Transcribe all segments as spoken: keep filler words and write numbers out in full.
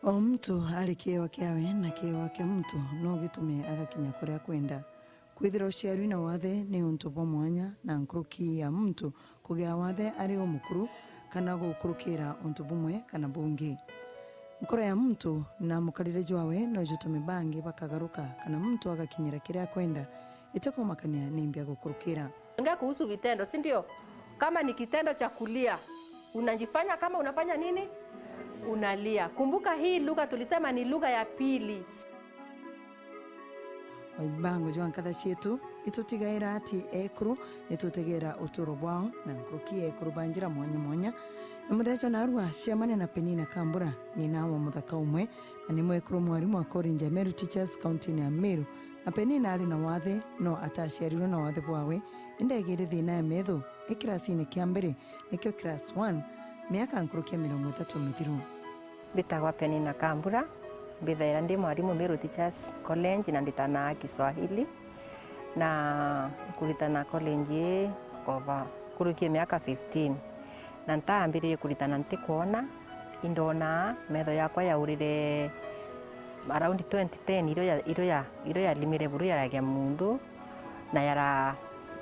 O muntu ari kiewa kiawe, na kiewa kia muntu no gitume agakinya kuria akwenda. Kwithira uciarwi na wathe ni untu bwa mwanya na nkuruki ya muntu kugia wathe ari umukuru kana gukurukira untu bumwe kana bungi. Nkoro ya muntu na mukarire jwawe no jutume bangi bakagaruka kana muntu agakinyira kiria akwenda, itikumakania ni mbia gukurukira. Ongea kuhusu vitendo, si ndio? Kama ni kitendo cha kulia, unajifanya kama unafanya nini? Unalia. Kumbuka hii lugha tulisema ni lugha ya pili. Mwibango jwa nkatha cietu itutigaira ati ekuru nitutegera uturo bwao, na nkuruki ekuru ba njira mwanya mwanya. Na muthenya jwa narua ciamane na Penina Kambura, ng'ina wa muthaka umwe, na ni mwekuru mwarimu wa college ya Meru Teachers, kaunti-ini ya Meru. Na Penina ari na wathe, no ataciarirwe na wathe bwawe, indi aigire thina ya metho e kirasine kia mbere, nikio class one, miaka nkuruki ya mirongo ithatu mithiru. Mbitagwa Penina Kambura, mbithaira ndi mwarimu Meru Teachers College na nditanaga Kiswahili, na nkuritana college ii over nkuruki ya miaka fifteen. Na ntaambiririe kuritana ntikwona, indonaa metho yakwa yaurire around twenty ten, irio ya, irio ya, irio yalimire buru yaragia mundu, na yara,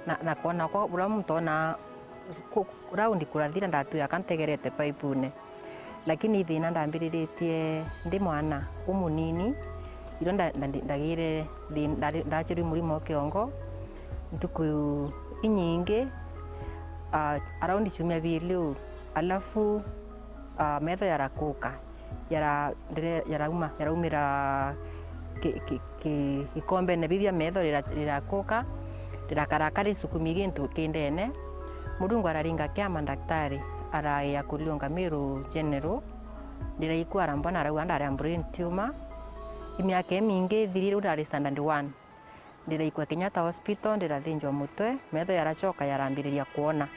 na, na kwona kwa buria muntu onaa ku, round kurathira, ndatuya ka ntegerete paipune. Lakini thina ndambiriritie ndi mwana umunini, irio nda, nda, ndagire thi, ndari, ndachirwi murimo wa kiongo ntuku inyingi, ah, around ciumia biili uu, alafu, ah, metho yarakuka, yara, ndire, yarauma, yaraumira ki, ki, ki, ikombene biu bia metho rira, rirakuka, rirakaraka risukumi gintu kindene. Murungu araringa kiama, ndaktari araia kuriunga Meru General, ndiraikua arambona arauga ndari a brain tumor. Imiaka imingi ithirire, riu ndari standard one. Ndiraikua Kenyatta Hospital, ndirathinjwa mutwe, metho yaracoka yarambiriria kwona.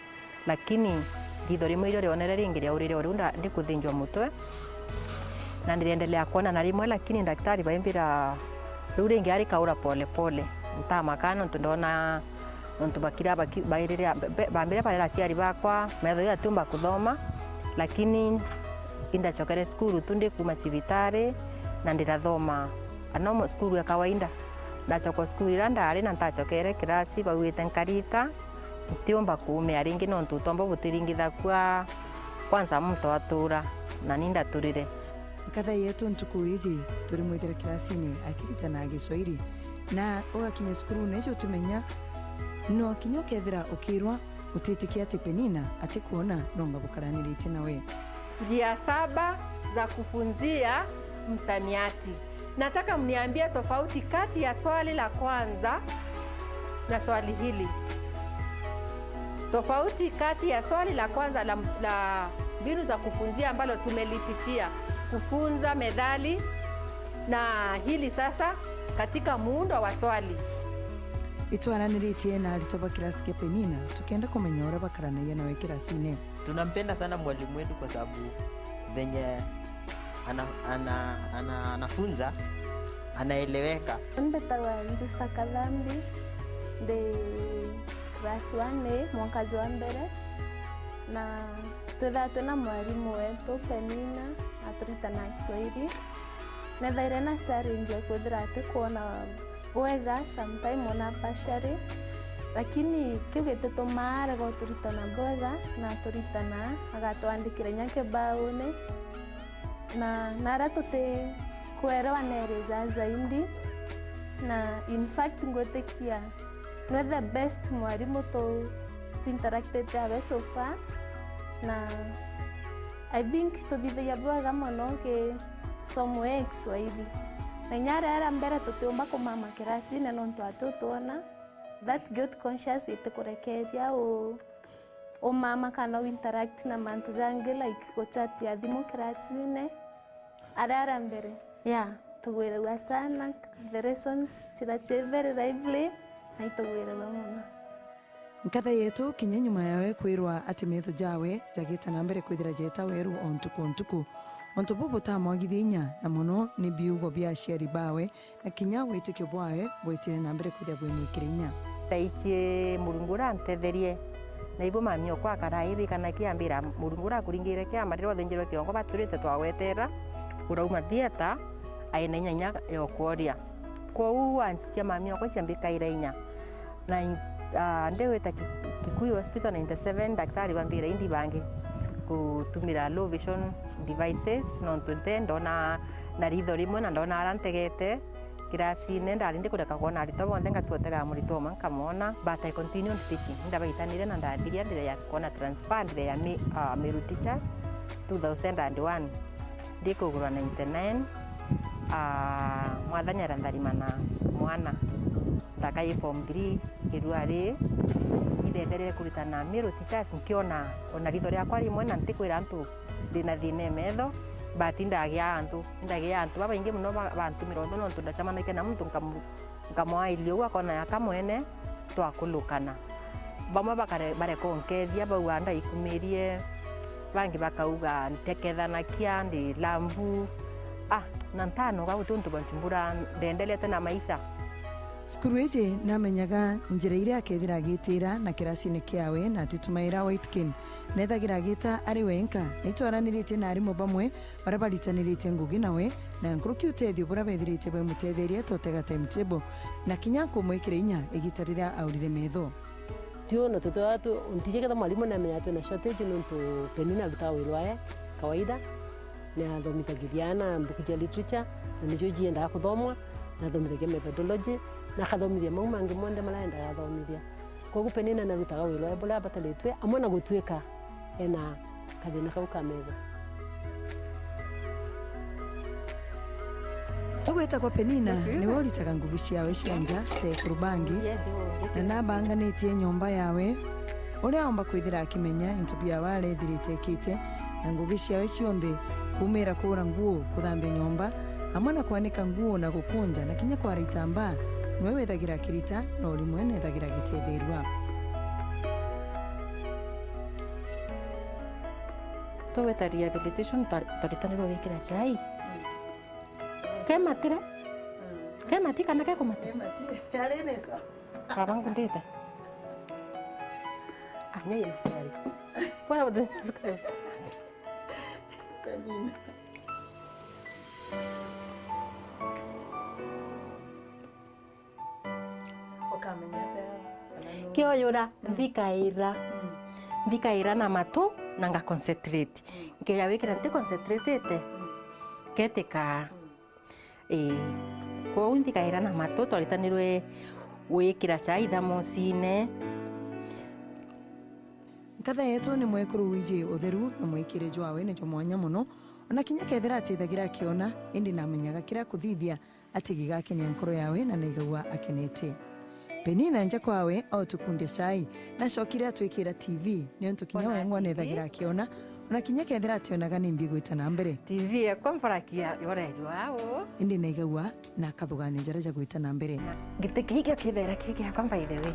Lakini ritho rimwe irio rionere ringi riaurire o riu nda, ndikuthinjwa mutwe, na ndiriendelea kwona na rimwe, lakini ndaktari baimbira riu ringi arikaura pole pole. Ntamaka nontu ndona, nontu bakira baki, bairire, be, bambire barera aciari bakwa, metho yatiumba kuthoma, lakini indacokere cukuru tu ndikuma cibitari, na ndirathoma a normal cukuru ya kawaida. Ndachoka cukuru iria ndari na ntachokere kirasi, bauite nkarita, ntiumba kuumia ringi nontu utomba butiringithagua, kwanza muntu atura, na ni ndaturire. Nkatha yetu ntuku iji turi mwithira kirasini akiritana Giswahili, na ugakinya cukurune ijo utimenya, no kinya ukethira ukirwa utitikia ati Penina atikwona, nonga bukaraniritie nawe. Njia saba za kufunzia msamiati. Nataka mniambie tofauti kati ya swali la kwanza na swali hili. Tofauti kati ya swali la kwanza la, la mbinu za kufunzia ambalo tumelipitia, kufunza methali, na hili sasa katika muundo wa swali. Itwaraniritie na aritwa ba kirasi kia Penina, tukienda kumenya uria bakaranagia nawe kirasine. Tunampenda sana mwalimu wetu kwa sababu venye ana, ana, ana, anafunza, anaeleweka. Mbitagwa Justa Kathambi, ndi class one A, mwaka jwa mbere, na twithaa twina mwarimu wetu Penina, aturitana Kiswahili. Nethaire na challenge ya kwithira atikwona bwega, sometime ona partially, lakini kiu gititumaa arega uturitana bwega, na aturitana, agatwandikira inya kibaune, na, na aria tuti kuerewa neereza zaidi, na in fact ngwitikia nwe the best mwarimu tu, tu interactete awe so far, na I think tuthithagia bwega mono ki somo ya Kiswahili. Na inya aria, aria mbere tutiumba kumama kirasine nontu ati utwona, that guilt conscious itikurekeria u, umama kana u interact na mantu jangi like guchatia thimu kirasine. Aria, aria mbere, yeah, tugwiragua sana, the lessons chira chi very lively, na itugwiragua mono. Nkatha yetu, kinya nyuma yawe kwirwa ati metho jawe jagita na mbere kwithira jeta weru o ntuku o ntuku, untu buu butamwagithia inya, na mono ni biugo bia aciari bawe, na kinya witikio bwawe bwitire na mbere kwithira bwimwikire inya. Ndaichie Murungu urantetherie, na ibu mami okwa akarairikana kiambira, Murungu urakuringire kiama riria wathinjirwe kiongo baturite twagwetera, Urauma theatre, aina inya inya ya ukworia. Kwou anchichia mami okwa ciambikaira inya. Na in-, ah, ndi gwita Ki-, Kikuyu Hospital ninety seven, daktari bambira indi bangi kutumira low vision devices, nontu nte ndona na ritho rimwe na ndona ara ntegete. Kirasine ndari ndikureka kwona aritwa bonthe, ngatua utega muritwa umwe nkamwona, but I continued teaching. Indabaitanire na ndathiria ndire ya kwona transfer, ndire ya Mi-, ah, Meru Teachers, two thousand and one. Ndikugurwa ninety nine, ah, mwathani aratharima na mwana, nthaka i form three, irua ri, indenderere kuritana Meru Teachers, nkiona ona ritho riakwa rimwe, na ntikwira antu ndina thina e metho, but ndagia antu, ndagia antu babaingi muno ba-, bantumira unthu, nontu ndacamanagia na muntu nkamu-, nkamwairia uu akona yaka mwene, twakulukana. Bamwe bakare-, bareka unkethia, bauga ndaikumirie, bangi bakauga ntekethanakia, ndi lambu. Ah, na ntanoga guti untu bwanchumbura, ndendelete na maisha. Cukuru iji namenyaga njira iria akethira agitira na kirasine kiawe na atitumaira Whitekin. Nethagira agita ari wenka, na itwaraniritie na arimu bamwe baria baritaniritie ngugi nawe, na nkuruki utethio buria bethiritie baimutetheria totega timetable, na kinya nkumwikira inya igita riria aurire metho. Tio na tutwa tu, ntiji ketha mwarimu namenya twina shortage nontu Penina arutaga wira wae kawaida, nathomithagiria aana mbuku cia literature, na nicio ciendaga kuthomwa, nathomithagia methodology, na akathomithia mau mangi monthe maria endaga athomithia. Koguo Penina narutaga wira wae buria abataritwe, amwe na gutuika ena kathina kau ka metho. Tugwita kwa Penina, niwe uritaga ngugi ciawe cia nja ta ekuru bangi, na nabanganitie nyomba yawe, uria aumba kwithira akimenya into biawe arethirite ekite, na ngugi ciawe cionthe, kuumira kuura nguo, kuthambia nyomba, amwe na kwanika nguo na gukunja na kinya kwara itambaa, niwe withagira akirita, na o rimwe nethagira agitethirua. Tugwita rehabilitation, twa-, twaritanirwe gwikira chai. Kematire? Kemati kana kekumati? Kemati. Ari nesa. Baba ngundite. Ah, nyai na sukari. Kwa sababu sukari. Kanini. Ukamenya atia kana nu- Kioyura, mm, nthikaira. Mm. Nthikaira na matu na nga concentrate. Mm. Nkeja wikira nti concentrated, mm, ketikaa. Mm. Ii. Kwou nthikaira na matu, twaritanirwe gwikira chai thamosine. Nkatha yetu ni mwekuru wiji utheru na mwikire jwawe ni jwa mwanya mono, ona kinya kethira atithagira akiona, indi namenyaga kiria akuthithia ati gigakenia nkoro yawe na naigagua akenete. Penina nja kwawe autukundia chai, nacokire atwikira T V, niuntu kinya we ng'one ethagira akiona, ona kinya kethira ationaga nimbi gwita na mbere. T V ekwa mfarakia yorejwa au. Indi naigagua na akathugania jaria jagwita na mbere. Giti kii gio kithera kii giakwa, by the way.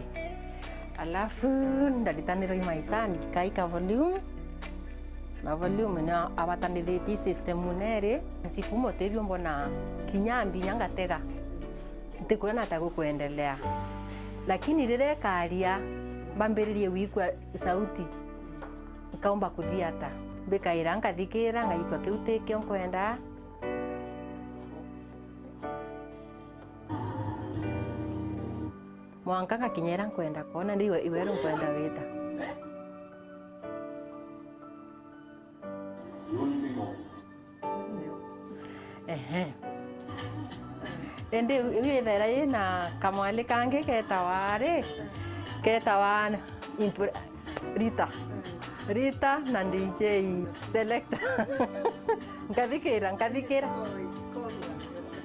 Alafu ndaritanirwa i maisani, kai ka volume. Na volume ni abatanithitie system neri. Nsikuma utethio mbona kinya mbinya ngatega. Ntikuona ta gukwendelea. Lakini riria ikaria, mbambiririe gwikua sauti. Nkaumba kuthia ata? Mbikaira, nkathikira, ngaikua kiu tikio nkwenda. Mwanka ngakinya ira nkwenda kwona, ndi iwe, iweru nkwenda wita. Ehe. Indi iu ithaira yina kamwali kangi ketawa ri, ketawa impre-, Rita. Rita na D J selector. Nkathikira, nkathikira.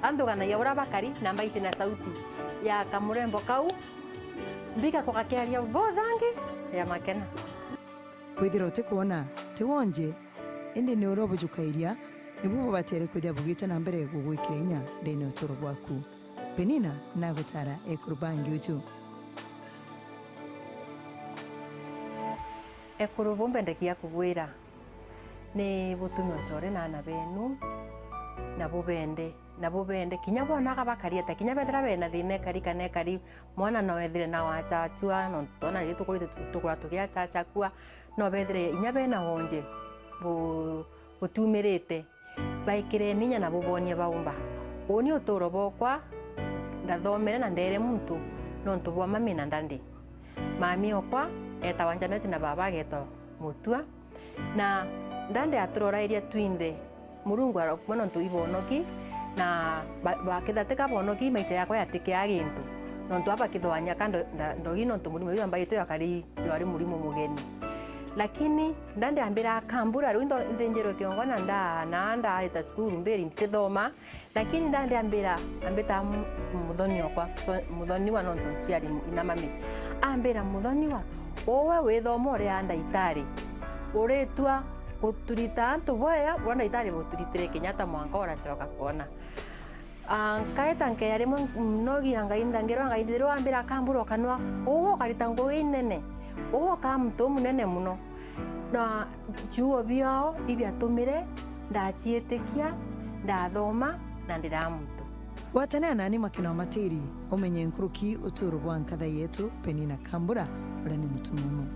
Anthuganagia uria bakari na mbaicina sauti ya kamurembo kau. Mbika kugakiaria bothangi ya makena. Kwithira utikwona, ti wonje, indi ni uria ubujukairia, nibu bubatere kwithia bugite na mbere gugwikira inya ndene uturo bwaku. Penina nagutara ekuru bangi uju. Ekuru bumbendekia kugwira, ni butume ucore na aana benu, na bubende, na bubende. Kinya bonaga bakari ata, kinya bethira bena thina ekari kana ekari, mwana no ethire na wachachua, nontu twona riria tukurite tu-, tukura tugiachachakua, no bethire inya bena wonje bu-, butiumirite. Baikireni inya na bubonie baumba. Uuni utuuro bwokwa ndathomere na ndeere muntu nontu bwa mami na ndandi. Mami okwa eetawa Janet na baaba ageetwa Mutua, na ndandi aturorairie twinthe. Murungu arokuma nontu ibonoki, na ba-, bakithatika bonoki, maisha yakwa yatikia gintu. Nontu aba bakithwanya ka ndo-, nda-, ndogi nontu murimo juu ambaitwe akari jwari murimo mugeni. Lakini ndandi ambira akambura, riu ntho-, nthinjirwe kiongo na nda-, na ndaita cukuru mbiri ntithoma, lakini ndandi ambira, ambita mu-, muthoni okwa, so-, muthoniwa nontu nciari ina mami. Ambira, "Muthoniwa, uwe withoma uria ndagitari, uritua guturita antu bwega, uria ndagitari buturitire Kenyatta mwanka uracoka kwona." Ah, nkaeta nkeya rimwe mnogi angainthangirwa, angainthirwa ambira akambura ukanwa, uwe ukarita ngugi inene, uwe ukaa muntu umunene muno. Na ciugo biao ibiatumire ndaciitikia, ndathoma na ndiraa muntu. Gwatanira nani Makena wa Matiri, umenye nkuruki utuuro bwa nkatha yetu Penina Kambura, uria ni mutumumu.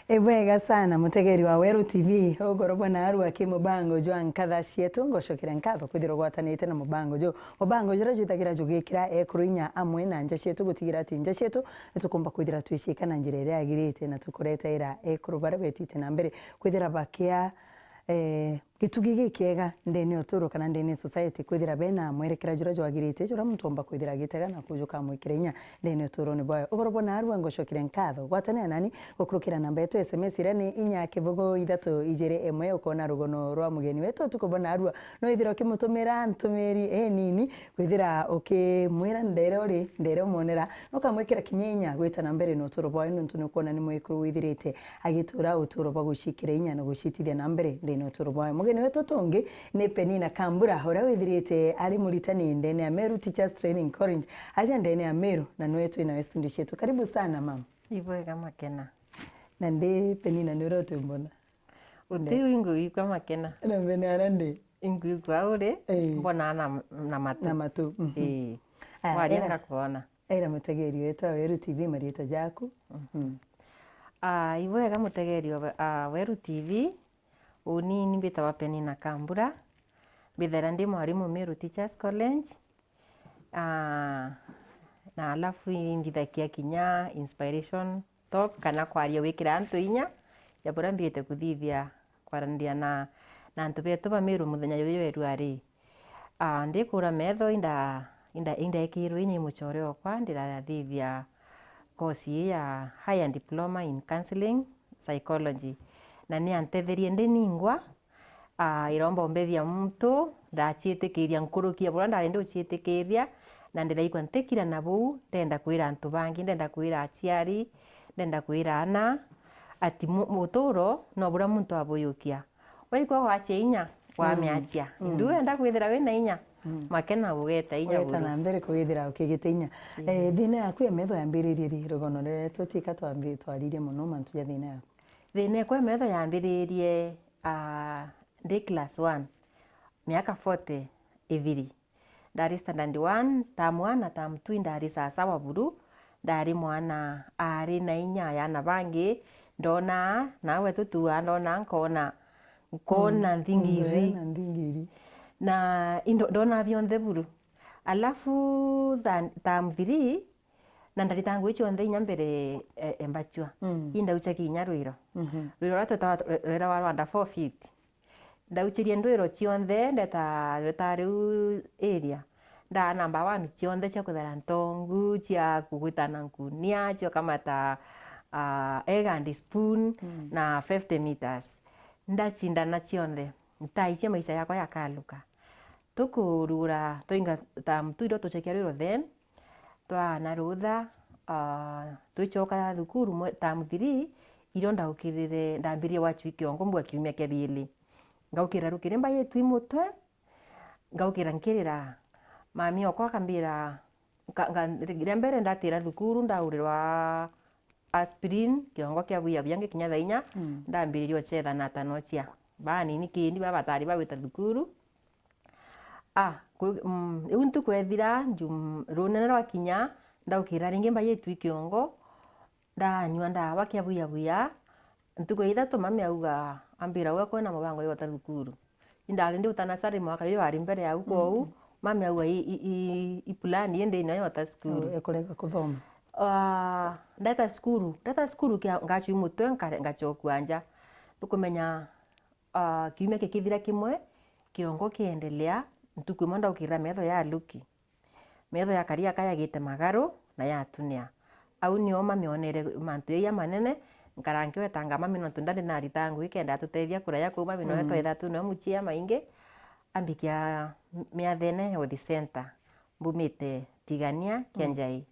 Ibwega sana, mutegeri wa Weru T V, ugoro bwa naarua ki mubango jwa nkatha cietu, ngocokera nkatho kwithirwa ugwatanite na mubango ju. Mubango juria jwithagira jugikira ekuru inya amwe na nja cietu, gutigira ati nja cietu nitukumba kwithira twiciika na njira iria yagirite na tukureteera ekuru baria betite na mbere kwithira bakia, eh, gitugi gikiega ndene ya uturo kana ndene ya society, kwithira bena mwerekera juria jwagirite, juria muntu omba kwithira agitega na kuju kamwikira inya ndene ya uturone bwayo. Ugoro bwa naarua ngocokire nkatho. Gwatanira nani gukurukira namba yetu ya S M S iria ni inya kibugu ithatu ijiri imwe, ukona rugono rwa mugeni wetu utuku bwa naarua. No ithira ukimutumira ntumiri inini, kwithira ukimwira ndere uri, ndere umonera, no kamwikira kinya inya gwita na mbere na uturo bwayo, nontu ni ukwona ni mwikuru withirite agitura uturo bwa gucikira inya na gucitithia na mbere ndene uturo bwayo. Mugeni wetu tungi ni Penina Kambura, uria withirite ari muritani ndene ya Meru Teachers Training College, aja ndene ya Meru, na niwe twina we studio cietu. Karibu sana, mama. Ibwega Makena. Na ndi Penina, ni uria utimbona? Uti. Nde- ingwigua Makena. Na mbene ara ndi. Ingwigua uri, eh, mbona na, na matu. Na matu, mhm. Eh. Aya, waria era ngakwona. Era mutegeri wetu wa Weru T V mariitwa jaku. Mhm. Ah, ibwega mutegeri wa, ah, Weru T V. Uni ni mbitagwa Penina Kambura. Mbithaira ndi mwarimu Meru Teachers College. Ah, na alafu indithagia kinya inspiration talk kana kwaria gwikira antu inya ya buria mbiite kuthithia kwaraniriria na, na antu betu ba Meru muthenya juju jwa irua ri. Ah, ndikura metho inda, inda, indaikirwe inya i mucore okwa, ndirathithia course ii ya Higher Diploma in Counselling Psychology, na ni antetherie ndi ningwa. Ah, iromba umbethia muntu ndaciitikiria nkuruki ya buria ndari ndi uciitikiria, na ndiraigua ntikira na buu, ndenda kwira antu bangi, ndenda kwira aciari, ndenda kwira ana, ati mu-, uturo no buria muntu abuyukia. Waigua gwachia inya, mm, wamiachia. Mm. Indu wenda kwithira wina inya, mm, Makena ugeta inya. Ugeta buru na mbere kwithira ukigita inya. Mm. Eh, thina yaku ya metho yambiririe ri? Rugono ruria tutika twambi-, twaririe mono mantu ja thina yaku. Thina ekwa ya metho yambiririe, ah, ndi class one, miaka forty ithiri. Ndari standard one, term one na term two indari sasawa buru. Ndari mwana ari na inya ya ana bangi, ndonaa, nawe tutuaa, ndonaa, nkona, nkona, mm, nthingiri. Mbere na nthingiri. Na indo, ndonaa bionthe buru. Alafu tha-, term three, na ndarita ngugi cionthe inya mbere, e, embachua. Mm. Indaucha kinya rwiro. Mhm. Rwiro ruria twetawa rwe-, rwera wa Rwanda four feet. Ndauchirie ndwiro cionthe, ndeta, ndeta riu area. Ndaa number one cionthe cia kuthera ntongu, cia kugwitana nkunia, cia kamata, ah, egg and spoon, mm, na fifty meters. Ndachindana cionthe. Ntaichia maisha yakwa yakaluka. tukurugura, twainga term two irio tuchekia rwiro then, twaana rutha, ah, twichoka thukuru mwe-, term three, irio ndaukirire, ndambiririe gwachwa i kiongo mbua kiumia kia biiri. Ngaukira rukiri mbaitwe i mutwe, ngaukira nkirira. Mami okwa akambira, nka-, nka-, ria mbere ndatira thukuru, ndaurirwa aspirin, kiongo kia buya buya ngikinya thaa inya, mm, ndambiririe uchetha na atanochia. Banini kindi baba batari bagwita thukuru. Ah, kwi-, mm, riu ntuku ethira, njum-, runene rwakinya, ndaukira ringi mbaitwe i kiongo, ndanyua ndawa kia buya buya. Ntuku ya ithatu mami auga, ambira, "Uga kwina mubango yota thukuru." Indari ndi utanasari mwaka uyu wari mbere yau, kwou, mm, mami auga, "I, i, i, i plan indi ino yota cukuru." Oh, ekurega kuthoma. Ah, ndeta cukuru, ndeta cukuru kia, ngachwi mutwe, nkare-, ngachokua nja. Ndukumenya, ah, kiumia kikithira kimwe, kiongo kiendelea, ntuku imwe ndaukirira metho ya Luki. Metho ya karia kayagite magaru na yatunia. Au nio mami onere mantu jaja manene, nkara nkiwetanga mami nontu ndari narita ngugi kenda atutethia kuraya kuu mami noe, mm, twetha tu noe muchia maingi, ambikia miathene health center, mbumite Tigania kia, mm, Njai.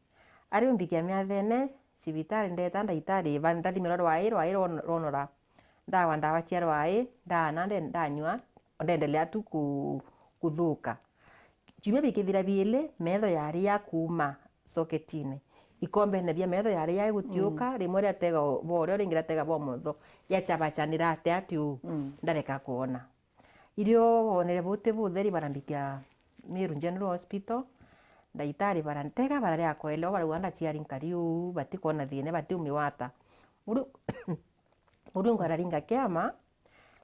Ari umbikia miathene, cibitari ndeta ndagitari, ba-, ndathimirwa rwai, rwai rwon-, rwonora. Ndawa ndawa cia rwai, ndaana nde-, ndanyua, ndendelea tu ku-, kuthuka. Ciumia bikithira biiri, metho yari ya kuuma soketine. Ikombene bia metho yari ya gutiuka, mm, rimwe riatega o-, bwa urio, ringi riatega bwa umotho, yachabacanira ati ati uu, mm, ndareka kwona. Irio boonere buti butheri, barambikia Meru General Hospital, ndagitari barantega, bararia kwelewa, barauga ndachiari nkari uu, batikwona thina, batiumiwa ata. Uru-, Murungu araringa kiama,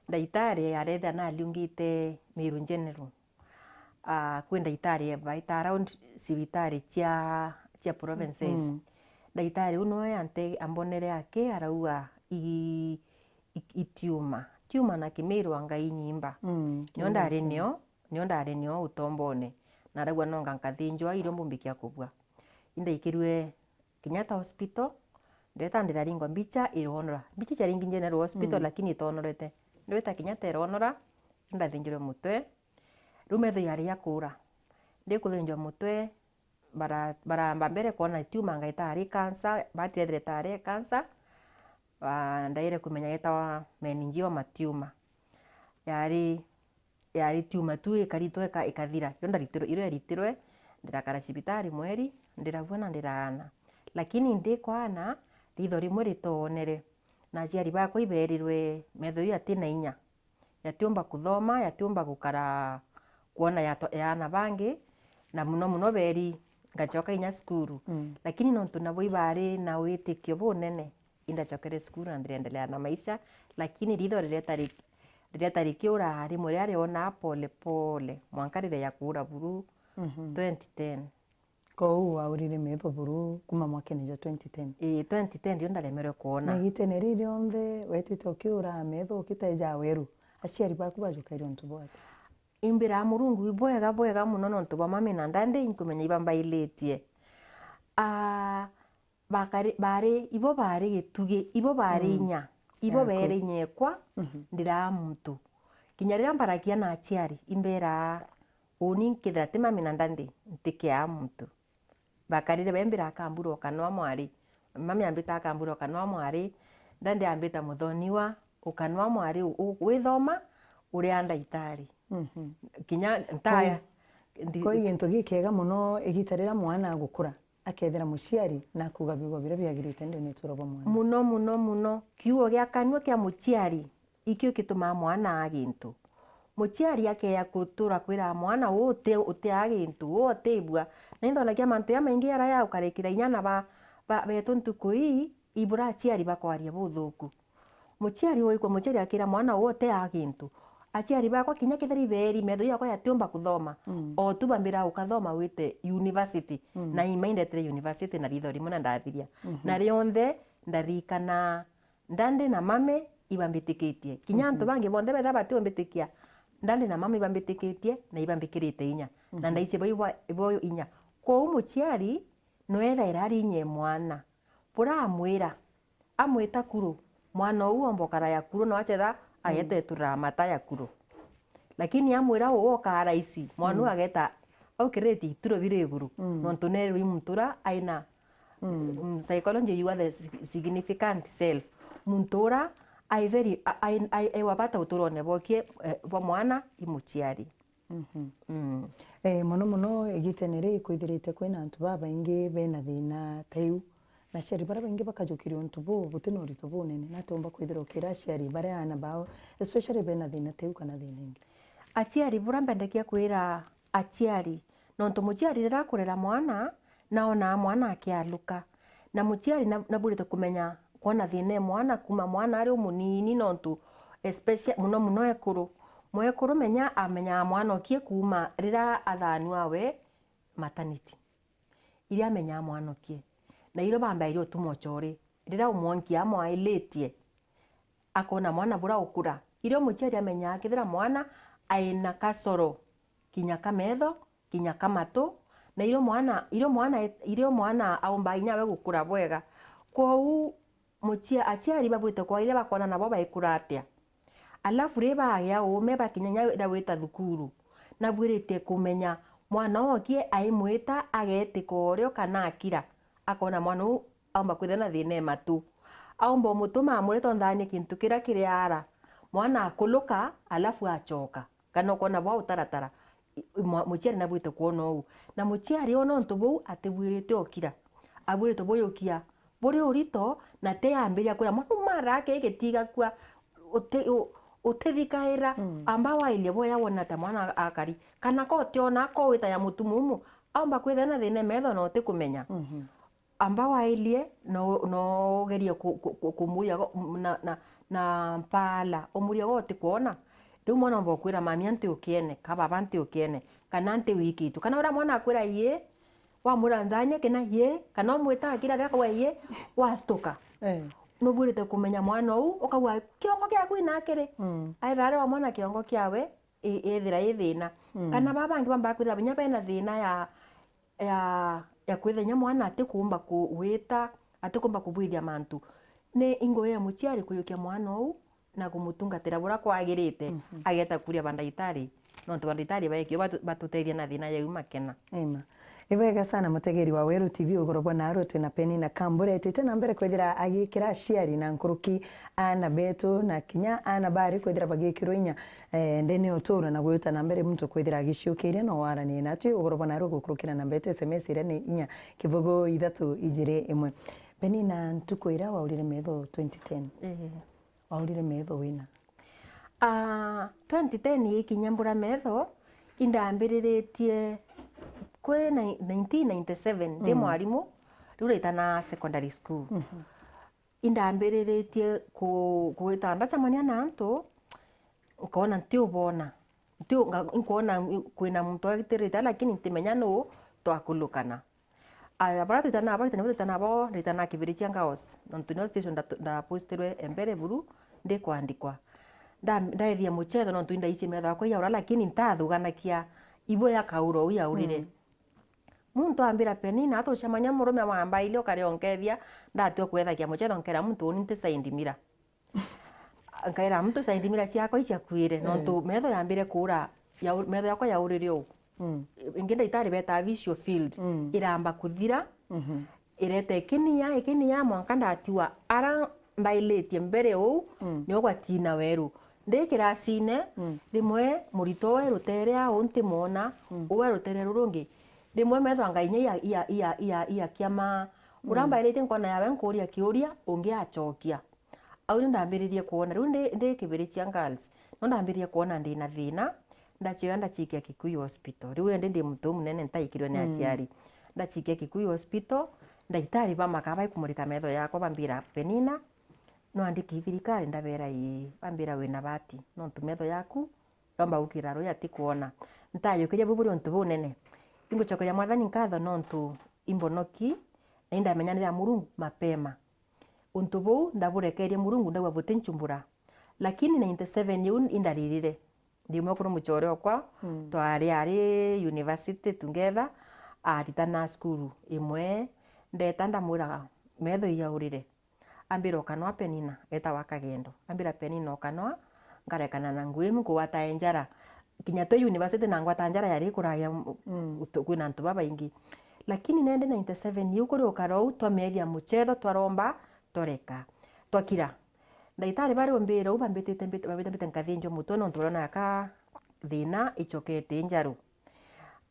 ndagitari areethira nariungite Meru General. Ah, kwi ndagitari baita around cibitari cia, cia provinces. Mm. Ndagitari uu noe ante-, ambonere aki, arauga, "I-, i-, i tiuma. Tiuma na Kimiru anga inyimba." Mm, nio ndari nio, nio ndari nio utombone. Na arauga, "Nonga nkathinjwa, irio mbumbikia kubua." Indaikirue Kenyatta Hospital, ndeta ndiraringwa mbicha ironora. Mbicha icharingi General Hospital, mm, lakini itonorete. Ndweta Kenyatta ironora, ndathinjirwe mutwe. Riu metho yari ya kuura. Ndikuthinjwa mutwe, bara-, baramba mbere kwona tiuma anga itari cancer, batethire itari cancer, ba-, ndaire kumenya yetawa meningioma tumor. Yari yari tiuma tu ikaritwa ika-, ikathira. Yo ndaritirwe, irio yaritirwe, ndirakara cibitari mweri, ndirabua na ndiraana. Lakini ndikwaana, ritho rimwe ritoonere, na aciari bakwa ibeerirwe metho iu yati na inya, yatiumba kuthoma, yatiumba gukara kwona ya to-, ya aana bangi, na muno muno beeri ngachoka inya cukuru. Mm. Lakini nontu nabo ibari na witikio bunene, indachokere cukuru na ndiriendelea na maisha, lakini ritho rireta ri-, rireta rikiura rimwe riria rionaa pole pole, mwanka rireja kuura buru, mhm, twenty ten. Kou waurire metho buru kuma mwakene jwa twenty ten? Ii, twenty ten ndio ndaremerwe kwona. Na igitene riri rionthe wetite ukiura metho ukiteja weru, aciari baku bajukaire untu bwati? Imbiraa Murungu ibwega bwega muno nontu bwa mami na ndandi inkumenya ibambailitie. Aa, bakari, bari, ibo bari gitugi, ibo bari, mm, inya, ibo, yeah, beere inyekwa, mhm, ndiraa muntu. Kinya riria mbaragia na aciari, imberaa, uuni nkithira ti mami na ndandi, ntikiaa muntu. Bakarire bembira akambura ukanwa mwari. Mami ambita akambura ukanwa mwari, ndandi ambita muthoniwa, ukanwa mwari, u-, u-, withoma, uria ndagitari. Mhm. Kinya ntaya, ndi- Kwi gintu gikega muno igita riria mwana agukura. Akethira muciari na akuuga biugo biria biagirite ndeene uturo bwa mwana. Muno, muno, muno. Kiugo gia kanua kia muciari ikio gitumaa mwana aa gintu. Muciari akeeja gutura kwira mwana, "Uu uti-, utiaa gintu, uu utibua." Na inthonagia mantu jamaingi jaria jaukarikira inya na ba, ba, betu ntuku ii, ibura aciari bakwaria buthuku. Muciari uikwa, muciari akira mwana, "Uu utia gintu." Aciari bakwa kinya kethira ibeeri, metho yakwa yatiumba kuthoma. Mm. O tu bambira ukathoma wite university. Mm. Na ima indetere university na ritho rimwe na ndathiria. Mhm. Na rionthe ndarikana ndandi na mami ibambitikitie. Kinya, mhm, antu bangi bonthe betha batiumbitikia, ndandi na mami ibambitikitie na ibambikirite inya. Na, mhm, ndaici bo ibo, ibo inya. Kwou muciari nwethaira ari inya e mwana. Buramwira, amwita kuru, mwana uu omba ukara ya kuru, no achetha, mm, agetetura mata ya kuru. Lakini amwira uu okaa raisi, mwana uu ageta aukirite ituro biri iguru. Mm. Nontu neerwe i muntu ura aina, mm, psychology you are the si-, significant self. Muntu ura ai very, a-, ai, ai, ai wa bata uturone bwokie, eh, bwa mwana i muciari. Mhm. Mm. Eh, mono mono igitene ri kwithirite kwina antu babaingi bena thina ta iu, na aciari baria baingi bakajukiria untu buu buti na urito bunene. Nati umba kwithira ukira aciari baria aana bao, especially bena thina ta iu kana thina ingi? Aciari, buria mbendekia kwira aciari, nontu muciari riria akurera mwana, na onaa mwana akialuka. Na muciari na-, nabwirite kumenya kwona thina e mwana kuuma mwana ari umunini, nontu especially, muno muno ekuru. Mwekuru menya amenyaa mwana okie kuuma riria athaanua we maternity. Iria amenyaa mwana okie. Na irio bambairie utuma ucoori. Riria umwonkia amwailitie, akona mwana buria ukura. Irio muciari amenyaa kethira mwana aina kasoro, kinya ka metho, kinya ka matu, na irio mwana, irio mwana, irio mwana aumba inya we gukura bwega. Kwou mucia-, aciari babwite kwa iria bakona nabo baikura atia. Alafu ri bagia uume bakinya inya riria wita thukuru, nabwirite kumenya mwana okie aimwita agetika urio kana akira, akona mwana uu aumba kwithira na thina e matu. Aumba umutuma amwire tonthanie kintu kiria kiri ara. Mwana akuluka, alafu acoka. Kana ukona bwa utaratara. I-, mwa-, muciari nabwirite kwona uu. Na muciari ona untu buu atibwirite ukira. Abwirite buyukia buri urito, na ti ambiria kwira mwana, "Mara ake gitigakua, uti-, u-, utithikaira." Mm. Amba wairie boya wona ta mwana akari. Kana ko utiona, ko wita ya mutumumu, aumba kwithira na thina e metho na utikumenya. Mhm. Amba wairie, no, no ugerie ku-, ku-, ku-, kumuria go-, na, na, na mpaala, umurie go utikwona. Riu mwana omba ukwira, "Mami, anti ukiene," ka, "Baba, anti ukiene," kana "Anti wikitu." Kana uria mwana akwira, "Ii," wamwira, "Nthanie kina ii," kana umwita akira riria akauga, "Ii," wastuka. Eh. Nubwirite kumenya mwana uu, ukauga, "Kiongo kiaku ina kiri?" Mm. Aethira ari wa mwana kiongo kiawe, i-, ithira i thina. Mm. Kana baa bangi bambaa kwithira binya bena thina ya, ya, ya kwithira inya mwana atikumba ku-, gwita, atikumba kubwithia mantu. Ni ingo ya muciari kuyukia mwana uu na kumutungatira buria kwagirite, mhm, ageta kuria bandagitari, nontu bandagitari baekio batu-, batutethia na thina yau makena. Amen. Ibwega sana mutegeri wa Weru T V, ugoro bwa naarua twina Penina Kambura etite na mbere kwithira agikira aciari na nkuruki aana betu na kinya aana bari kwithira bagikirwa inya, eh, ndene ya uturo na gwita na mbere muntu kwithira agiciukiria no waranie natwi ugoro bwa naarua gukurukira namba yetu S M S iria ni inya kibugu ithatu ijiri imwe. Penina, ntuku iria waurire metho twenty ten, ehe, waurire metho wina? Ah, twenty ten ikinya mbura metho, indambiriritie kwi nai-, nineteen ninety-seven, ndi, mm, mwarimu, riu ndaitana secondary school. Mhm. Indambiriritie ku-, gwita ndacemania na antu, nkona ntiubona. Ntiu-, nga-, nkwona kwina muntu agitirite, lakini ntimenya nuu twakulukana. Aya, baria twitanaga, baritani baria twitanaga bo, nditanaga Kibirichia Girls, nontu nio station ndatu-, ndapostirwe e mbere buru ndikwandikwa. Nda-, ndaethia muchetho nontu indaichie metho yakwa yaura, lakini ntathuganakia ibo ya kaura uu yaurire. Mm. Muntu ambira, "Penina, tucemania murume wambaile ukare unkethia, ndatua kwethagia muchetho nkera muntu uni nti side mirror." Nkaira muntu side mirror ciakwa iciakuire, eh, nontu metho yambire kuura, yau-, metho yakwa yaurire uu. Mm. Ingi ndagitari betaa visual field, mm, iramba kuthira, mhm, ireta ikinia, ikinia, mwanka ndatiwa ara mbailitie mbere uu, mm, nio gwatina weru. Ndi kirasine, mm, rimwe murito we rutere au ntimwona, mm, uwe rutere rurungi, rimwe metho anga inya ia, ia, ia, ia, ia kiama. Uria, mm, mbailitie nkona yawe nkuria kiuria, ungi acokia. Au ni ndambiririe kwona, riu ndi, ndi Kibirichia Girls, no ndambiririe kwona ndina thina, ndacioya ndachikia Kikuyu Hospital. Riu indi ndi muntu umunene ntaikirwe ni, mm, aciari. Ndachikia Kikuyu Hospital, ndagitari bamaka baikumurika metho yakwa bambira, "Penina, no andiki thirikari?" Ndabera, "Ii." Bambira, "Wina bahati, nontu metho yaku yomba gukira rui atikwona." Ntayukiria buu buri untu bunene. Ingucokeria Mwathani nkatho nontu imbonoki, na indamenyanira Murungu mapema. Untu buu ndaburekerie Murungu, ndauga butinchumbura. Lakini ninety seven iu indaririre. Ndi mwekuru mucore okwa, mm, twari ari university together, aritana cukuru imwe, ndeta ndamwira, "Metho iyaurire." Ambira, "Ukanwa Penina," etawa Kagendo. Ambira, "Penina, ukanwa," ngarekana na ngui imu kugwata njara. Kinya twi university na ngwata njara yari ikuragia, mm, utu-, kwina antu babaingi. Lakini nineteen ninety-seven iu kuri ukara uu, twameethia muchetho, twaromba, twareka. Twakira. Ndagitari bari umbire uu bambitite mbit-, bambite mbite nkathinjwa mutwe nontu barona ka thina icokete njaru.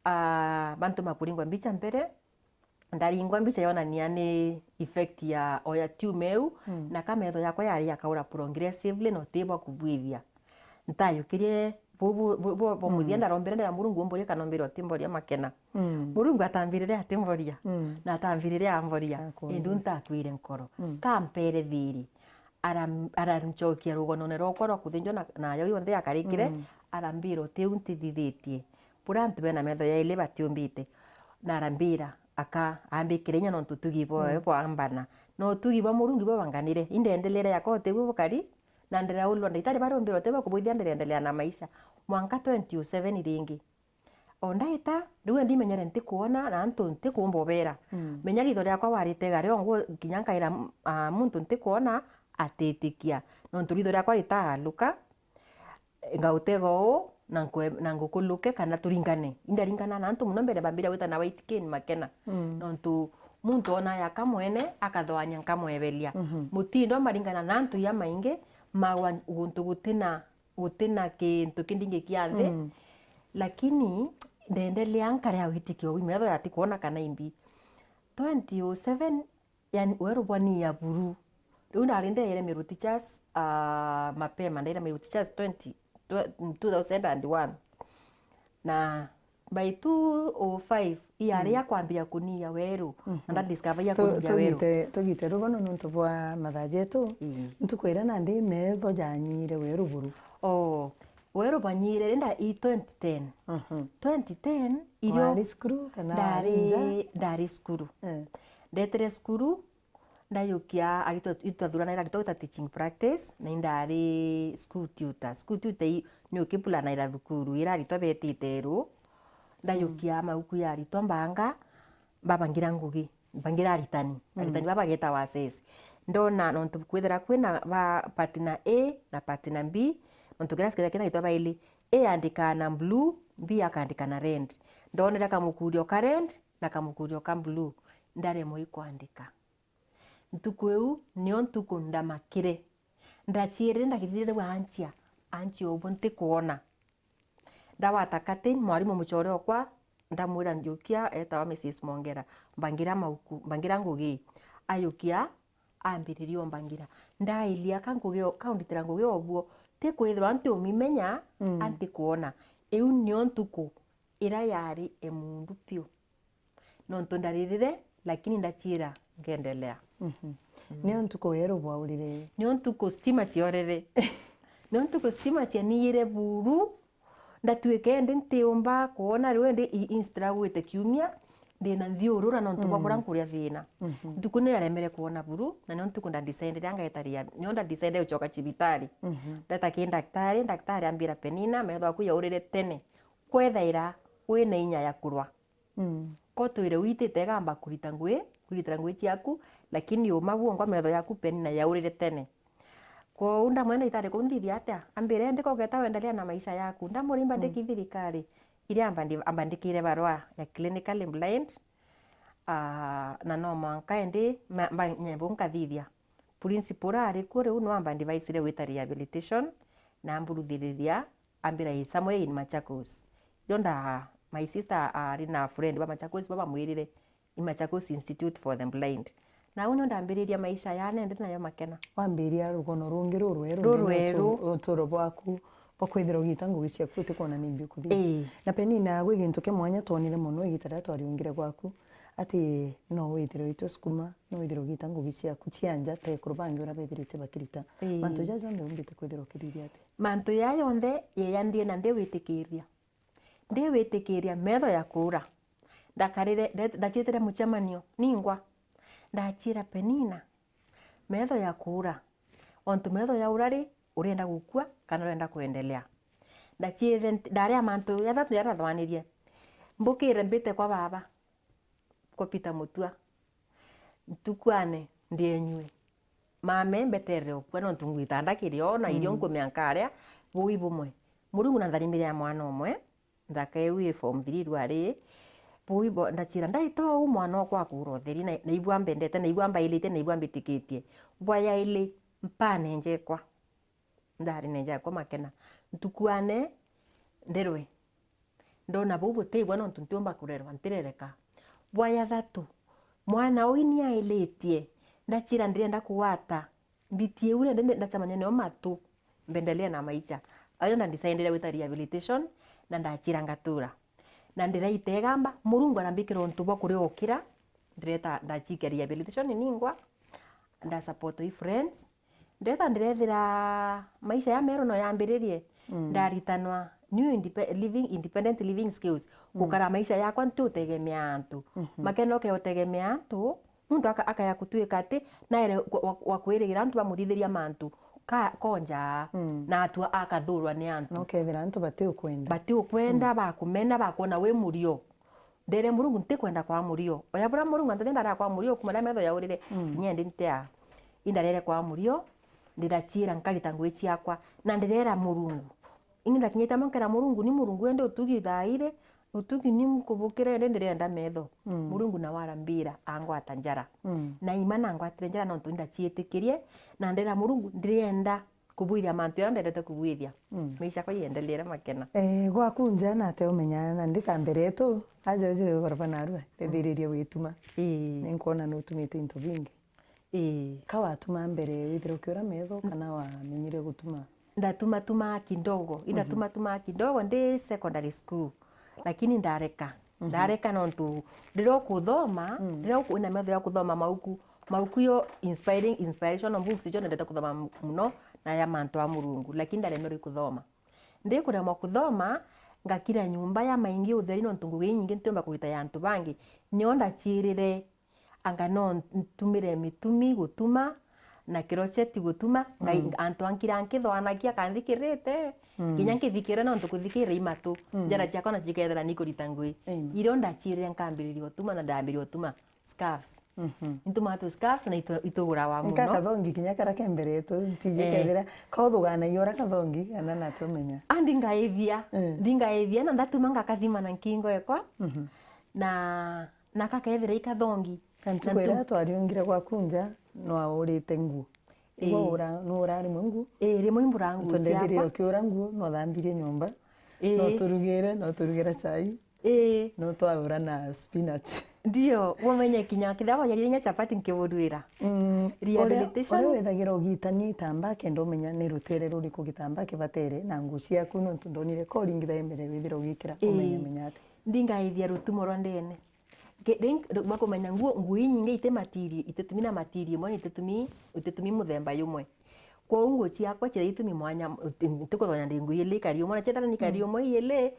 Ah, bantu makuringwa mbicha mbere, ndaringwa mbicha yonania ni effect ya oya tumor iu, mm, na ka metho yakwa yari yakaura progressively na utibwa kubwithia. Ntayukirie bu-, bu-, bu-, bu-, bwa muthia, mm, ndarombire ndira Murungu umboria kana umbire utimboria Makena. Mm. Murungu atambirire atimboria, mm, na atambirire amboria. Akuonia. Indu ntakwire nkoro. Mm. Kampere thiri. Aram-, arancokia rugonone rwakwa rwa kuthinjwa na, na yo yonthe yakarikire, mm, arambira utiu ntithithitie. Buria antu bena metho yaili batiumbite. Na arambira, aka, ambikire inya nontu utugi bwawe, mm, bwambana. Na utugi bwa Murungu bwabanganire. Indendelere yakwa utiguo bukari, na ndiraulwa ndagitari baria umbira utibwa kubwithia, ndiraendelea na maisha. Mwanka twenty oh seven ringi. O ndaita, riu ndimenyere ntikwona, na antu ntikumba ubera. Mm. Menya ritho riakwa warite gario, ngu-, kinya nkaira, ah, muntu ntikwona, atitikia. Nontu ritho riakwa ritaaluka, ngautega uu, na nkwe-, na ngukuluke kana turingane. Indaringana na antu mono mbere bambiria gwitana White Cane Makena. Mm. Nontu muntu ona yaka mwene, akathoania nkamweberia. Mhm. Mutindo maringana na antu ya maingi, magwa guntu gutina, gutina kintu kindingi kia nthi. Mm. Lakini, ndendelea nkarea witikio, metho yatikwona kana imbi. Twenty oh seven, yani, weru bwa ni ya buru. Riu ndari ndeere Meru Teachers, ah, mapema, ndaira Meru Teachers twenty, tw-, two thousand and one. Na by two oh five, iari, mm, ya kwambiria kunia weru, na, mhm, ndadiscover ya, tu-, kunia weru. Tugite, tugite rugono nontu bwa mathaa jetu. Ii. Ntuku iria nandi metho janyire weru buru. Oo, weru banyire rinda i twenty ten. Mhm. Twenty ten, irio wari cukuru kana wari nja? Ndari, ndari cukuru. Eh. Ndetire cukuru, ndayukia aritwa, itwathuranaira aritwa gwita teaching practice, na indari school tutor. School tutor i, ni ukipulanaira thukuru, ira aritwa betite eru, ndayukia, mm, mauku ya aritwa mbanga, babangira ngugi, mbangira aritani, mm, aritani baba bagetawa assess. Ndona nontu kwithira kwina ba partner A na partner B, nontu kira kethira kina aritwa baili, A andikaa na blue, B akandika na red. Ndonere kamukurio ka red na kamukurio ka blue, ndaremwa ikwandika. Ntuku iu nio ntuku ndamakire. Ndaciirire ndakirire riu anchia, anchia ubu ntikwona. Ndagwata curtain, mwarimu mucore okwa, ndamwira njukia, etawa Missus Mongera, mbangira mauku, mbangira ngugi. Ayukia, ambiriria umbangira. Ndailia ka ngugi o-, kaunditira ngugi obuo, ti kwithirwa ntiumimenya, mm, antikwona. Iu nio ntuku ira yari emundu piu. Nontu ndaririre, lakini ndachiira nkendelea. Mhm. Mm. Nio ntuku weru bwaurire? Nio ntuku stima ciorere. Nio ntuku stima cianiyire buru, ndatuike ndi ntiumba kwona riu ndi i-, instragwite kiumia, ndina nthiurura nontu bwa, mm, buria nkuria thina. Mhm. Ntuku nio yaremere kwona buru, na nio ntuku ndadecide angetaria, nio ndadecide gucoka cibitari. Mhm. Ndeta ki ndaktari, ndaktari ambira, "Penina, metho yaku yaurire tene. Kwethaira wina inya ya kurwa." Mm. Ko twire witite gamba kurita ngui, kuritira ngui ciaku, lakini uma bwongwa metho yaku Penina yaurire tene. Kwou ndamwira ndagitari, kunthithia atia? Ambire, "Ndika ugeta wendelea na maisha yaku." Ndamurimba, mm, ndiki thirikari, iria amba ndi-, amba ndikire barua ya clinically blind, ah, na no mwanka endi ma-, mba-, nyembu nkathithia. Principal ari kuo riu no amba ndivaicire gwita rehabilitation, na amburuthiriria, ambira, "Is somewhere in Machakos." Rio nda, my sister ari na friend ba Machakos, ba bamwirire, "I Machakos Institute for the Blind." Na au nio ndambiriria maisha ya nende nayo Makena. Wambiria rugono rungi rurweru. Rurweru. Uturo bwaku, bwa kwithira ugita ngugi ciaku utikwona ni mbi ukuthithia. Ii. Na Penina, gwi gintu kia mwanya twonire mono igita riria twariungire gwaku, ati no withire uitwe sukuma, no withire ugita ngugi ciaku cia nja, ta ekuru bangi uria bethirite bakirita. Ii. Mantu jaja jonthe umbite kwithira ukithithia atia? Mantu jaa jonthe jeya ndie na ndiwitikiria. Ndiwitikiria metho ya kuura. Ndakarire, nde-, ndachitire muchemanio, ningwa. Ndachira Penina, metho ya kuura. Ontu metho yaura ri, urienda gukua kana urienda kuendelea? Ndachire nti-, ndaria mantu jathatu jaria ndathwanirie. Mbukire mbite kwa baba, kwa Peter Mutua. Ntukwane ndienyue. Mame mbeterere ukua nontu ngwita ndakiri o na irio, mm, nkumea nkaria bui bumwe. Murungu na ntharimire ya mwana umwe, nthaka iu i form three rwari, bui bo-, ndachira, "Ndaita uu mwana okwa akura utheri, na, na ibua mbendete, na ibua mbairite, na ibua mbitikitie. Bwa yaili, mpane njakwa." Ndari ne njakwa Makena. Ntukuane, nderwe. Ndona buu butibwa nontu ntiumba kurerwa, ntirereka. Bwa ya thatu, mwana uu ni ailitie, ndachira ndirenda kugwata mbiti iu rende ndacemania nayo matu, mbendelee na maisha. Ayo nda decidire gwita rehabilitation, na ndachira ngatura. Na ndiraita igamba, Murungu arambikira untu bwa kuriokira, ndireta ndachikia rehabilitation ningwa, nda support i friends, ndeta ndirethira maisha ya meru no yambiririe, mm, ndaritanwa new indepe-, living, independent living skills, mm, gukara maisha yakwa ntiutegemea antu. Mhm. Makena ukeotegemea antu, muntu aka-, akaya kutuika ati naere wa, wa, wa kwirigira antu bamuthithiria mantu ka, konja, mm, na atua akathurwa ni antu. Na ukethira antu batiukwenda. Batiukwenda, mm, bakumena, bakwona wi murio. Ndere Murungu, ntikwenda kwa murio. Oya bura Murungu antu ndara kwa murio, kuma na metho yaurire, mm, kinya ndi ntia. Indarere kwa murio, ndirachiira nkarita ngugi ciakwa, na ndirera Murungu. Ingi ndakinyite amwe nkera Murungu, ni Murungu ende utugi thaire, utugi ni nkubukire ende ndirenda metho. Mm. Murungu nawe arambira, angwata njara. Mm. Na ima nangwatire njara nontu ndachiitikirie, na ndera Murungu, ndirenda kubwithia mantu jaria ndendete kubwithia. Mm. Maisha yakwa iendeleere Makena. Eh, gwaku nja nate umenya na ndi ta mbere yetu, aja uju ugorba narua, ndethiririe gwituma. Ii. Ninkwona nutumite into bingi. Ii. Ka watuma mbere, withire ukiura metho, mm, kana wamenyire gutuma? Ndatuma tuma kidogo. Mm-hmm. Indatuma tuma kidogo ndi secondary school. Lakini ndareka. Mhm. Ndareka nontu riria ukuthoma, mm, riria uku-, wina metho ya kuthoma mauku, mauku yo inspiring, inspirational books, icio nendete kuthoma m-, muno, na ya mantu a Murungu, lakini ndaremerwe ikuthoma. Ndikuremwa kuthoma, ngakira nyumba ya maingi utheri nontu ngugi inyingi ntiumba kurita ya antu bangi. Nio ndachirire anga no ntumire mitumi gutuma, na crochet gutuma, ngai-, mm, antu ankira nkithwanagia kanthikirite, mm, kinya nkithikira nontu kuthikira i matu, mm, njara ciakwa na cikethira ni kurita ngui. Amen. Irio ndachirire nkambiriria utuma na ndambiriria utuma scarves. Mhm. Ntumaa tu scarves na itu-, itugurawa muno. Nka kathongi kinya kara ke mbere yetu, ntiji, eh, kethira kauthuganagia ura kathongi, kana natumenya. A, ndingaithia. Eh. Ndingaithia na ndatuma ngakathima na nkingo ekwa. Mhm. Na na kakethira i kathongi. Ka ntuku iria twariungire gwaku nja, nwaurite nguo. Ii. Igwe ura-, nuura rimwe nguo? Ii, rimwe imbura nguo ciakwa. Nontu ndethirire ukiura nguo, nothambirie nyomba, ii, noturugire, noturugire chai, ii, notwaura na spinach. Ndio, umenye kinya kethira wajaririe kinya chapati nkiburuira. Mm, rehabilitation. Uria, uria withagira ugitania itambaa kenda umenya ni rutere ruriku gitambaa kibatere na nguo ciaku, nontu ndonire ka uringithagia mbere withira ugikira, ii, umenye menya ati. Ndingaithia rutumo rwa ndene. Ke-, ring-, ru-, bakumenya nguo, nguo inyingi iti material, ititumi na material imwe, na ititumi, ititumi muthemba jumwe. Kwou nguo ciakwa ciria itumi mwanya, nti-, ntikuthonya ndi nguo ili ikari umwe, na ciethira ni ikari, mm, umwe ili,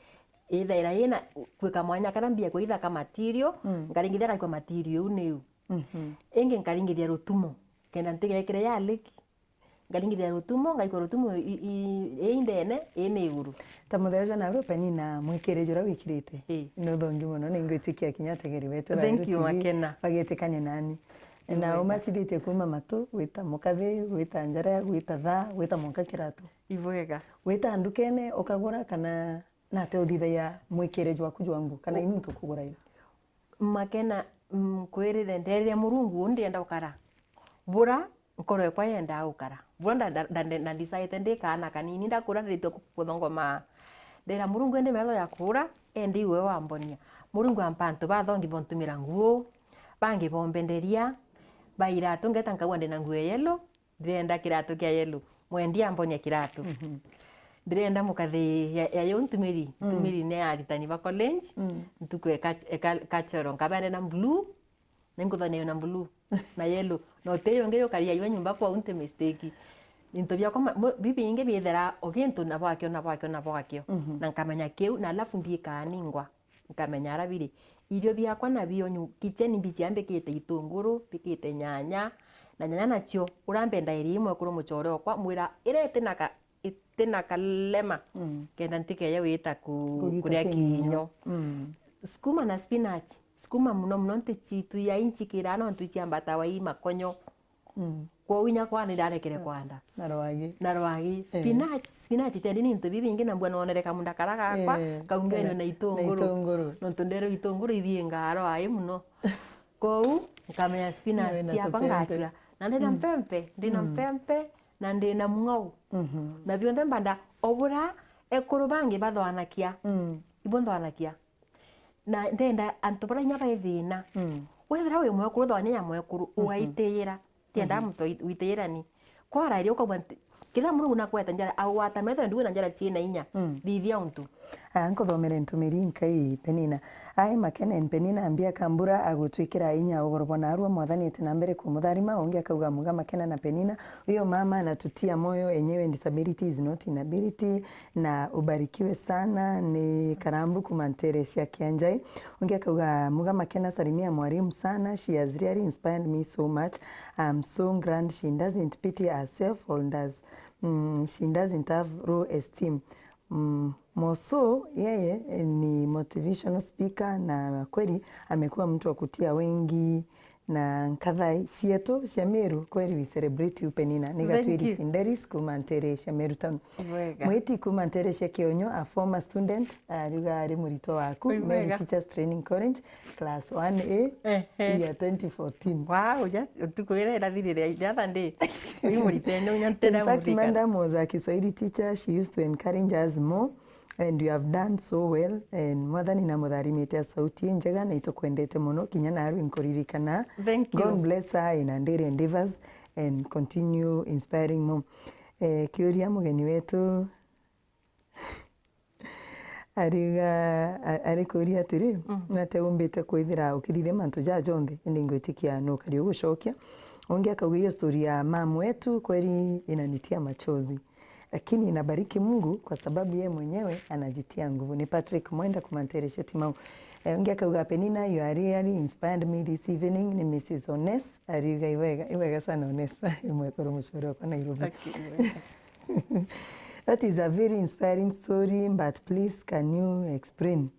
ithaira ina kwika mwanya kana mbia kwa ithaka material, mm, ngaringithia kaikwa material iu niu. Mhm. Ingi nkaringithia rutumo, kenda ntigekire ya liki. Ngaringithia rutumo, ngaikwa rutumo i, i, i ndene, i ni iguru. Ta muthenya jwa nawe Penina, mwikiri juria wikirite. Ii. Ni uthongi muno, ni ngwitikia kinya ategeri betu ba Thank you, Ruti Makena. Bagitikania nani. Ni wega. Na umachithitie kuuma matu, gwita mukathi, gwita njara, gwita thaa, gwita mwanka kiratu. Ibwega. Gwita ndukene ukagura kana nate uthithagia mwikire jwaku jwa nguo, kana i muntu ukugura iu? Makena, mm, nkwirire, nderire Murungu, uu ndienda ukara. Bura nkoro ekwa yendaa ukara. Bura nda-, nda-, nda-, nda-, nda-, ndicagite ndi kaana kanini, ndakura ndiritie ku-, kuthongoma. Ndera Murungu, indi metho ya kuura, endi iwe wambonia. Murungu ampa antu bathongi bontumira nguo, bangi bombenderia, ba iratu, ngeta nkauga ndina nguo ya yellow, ndirenda kiratu kia yellow. Mwendia ambonia kiratu. Mhm. Ndirenda mukathi ya, ya yo ntumiri. Mm. Ntumiri ni aritani ba college. Mm. Ntuku eka, eka, kachoro. Nkabende na blue. Ni nguthonia yo na blue. Na yellow. Na uti yo ngi yukaria yo nyumba kwau nti mistake. Into biakwa ma-, mo-, bibingi bithera o gintu na bwakio, na bwakio, na bwakio. Mhm. Na nkamenya kiu, na alafu mbiikaa ningwa. Nkamenya ara biri. Irio biakwa nabio nyu-, kitchen mbichia mbikite itunguru, mbikite nyanya, na nyanya nacio, urambenda iria imwe kuru muchore okwa, mwira, "Iria itina ka-, itina kalema, mm, kenda ntikeje wita ku-, kugita kuria kinyo." Kinyo. Mm. Sukuma na spinach. Sukuma muno muno ntichituya inchikira, no ntu ichiambatawa i makonyo. Mm. Kwou inya kwanda ndarekere kwanda. Na rwagi. Na rwagi. Eh. Spinach, spinach tendi ni into bibingi na mbua nonere kamunda kara gakwa, eh, kaungenwe na itunguru. Na itunguru. Nontu nderwe itunguru ithiingaa rwai muno. Kwou, nkamenya spinach ciakwa ngatua. Na ndina mpempe, ndina mpempe, na ndina mung'au. Mhm. Na bionthe mbanda, obura ekuru bangi bathwanakia. Mm. Ibo nthwanakia. Na ndenda antu baria inya bai thiina. Mm. Wethira wi mwekuru, thwanya ya mwekuru, ugaitiyira. Tienda muntu witiyirani. Kwarairia ukauga nti, kethira Murungu nakweta njara, agwata metho ndugu na njara ciina inya. Mm. Thithia untu. Aya, nkuthomere ntumiri nkai Penina. Ai Makena and Penina, ambia Kambura agutwikira inya ugoro bwa narua, Mwathani ete na mbere kumutharima. Ungi akauga, muga Makena na Penina, uyo mama anatutia moyo, enyewe disability is not inability. Na ubarikiwe sana, ni Karambu kuma Nterecia Kianjai. Ungi akauga, muga Makena, salimia mwalimu sana, she has really inspired me so much. I'm so glad she doesn't pity herself or does, mm, she doesn't have low esteem. Mm, Moso yeye ni motivational speaker na kweli amekuwa mtu wa kutia wengi na nkatha cietu cia Meru, kweli we celebrate you Penina. Ni Gatwiri Finderis kuma Ntere cia Meru Town. Mwiti kuma Ntere cia Kionyo, a former student, ariuga ari muritwa waku, Meru Teachers Training College, class one A, year twenty fourteen. Wow, just utuku ira irathirire the other day. Uyu muritene unya ntere. In fact, madam was a Kiswahili teacher, she used to encourage us more. And you have done so well, and Mwathani na mutharimite a sauti injega, na itukwendete muno, kinya narua inkuririkana. Thank you. God bless her in her daily endeavors and continue inspiring more. Eh, kiuria mugeni wetu ariuga, a-, ari kuuria atiri, mm, nate umbite kwithira ukirithia mantu jaa jonthe, indi ngwitikia nukari ugucokia. Ungi akauga, hiyo story ya mamu wetu kweli inanitia machozi. Lakini nabariki Mungu kwa sababu yeye mwenyewe anajitia nguvu. Ni Patrick Mwenda kuma Ntere cia Timau. Eh, ungi akauga, Penina, you are really inspired me this evening. Ni Missus Ones, ariuga, iwega, iwega sana Ones. Imwe kuru mucoro kwa Nairobi. Okay, iwega. That is a very inspiring story, but please can you explain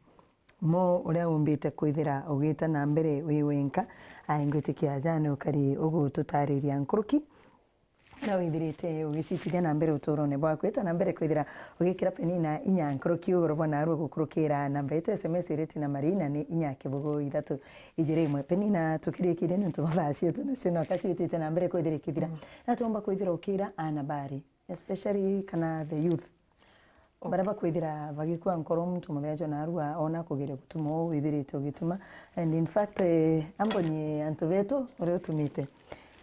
more uria umbite kwithira ugita na mbere wi winka? Ai, ngwitikia jane ukari ugututariria nkuruki. Na withirite ugicitithia na mbere uturone bwaku, ita na mbere kwithira ugikira Penina inya nkuruki ugoro bwa narua gukurukira namba yetu S M S iriti na marina ni inya kibugu ithatu ijiri imwe. Penina, tukirikirie niuntu bwa thaa cietu nacio noka ciitite na mbere kwithira ikithira. Mm. Na tuomba kwithira ukira ana bari, especially kana the youth. Baria bakwithira bagikua nkoro muntu muthia jwa narua ona kugeria gutuma uu withirite ugituma. And in fact, eh, amboni antu betu uria utumite.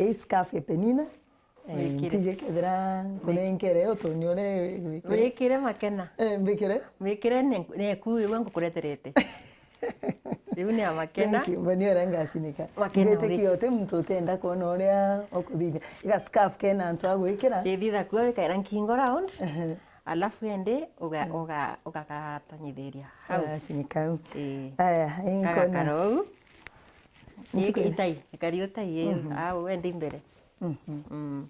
Ii scarf ya Penina, eh, wikire. Ntiji kethira nkunenkere utunyore wikire. Wikire Makena. Eh, mbikire? Wikire ne-, neku iwe ngukureterete. Riu ni ya Makena. Thank you. Mboni uria ngacinika. Makena. Ngwitikia uti muntu utenda kwona uria ukuthithia. Ga scarf kena antu a gwikira. Kithitha kuo wikaira nkingo round. Ehe. Alafu ende uga-, uga-, ugakatonyithiria hau. Ugacinika hau. Ii. Aya, inkona. Kagakara uu. Ntuku. Ii, itai, ikari utai, ii. Mhm. Au ende mbere. Mhm. Mm.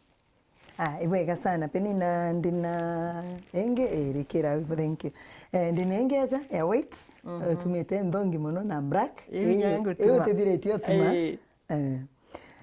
Ah, ibwega sana. Penina, ndina ingi, eh, rikira, thank you. Eh, ndina ingi aja ya white, mhm, eh, tumite nthongi muno na black. Ii, inya ngutuma. Ii, utithiritie utuma. Ii. Eh.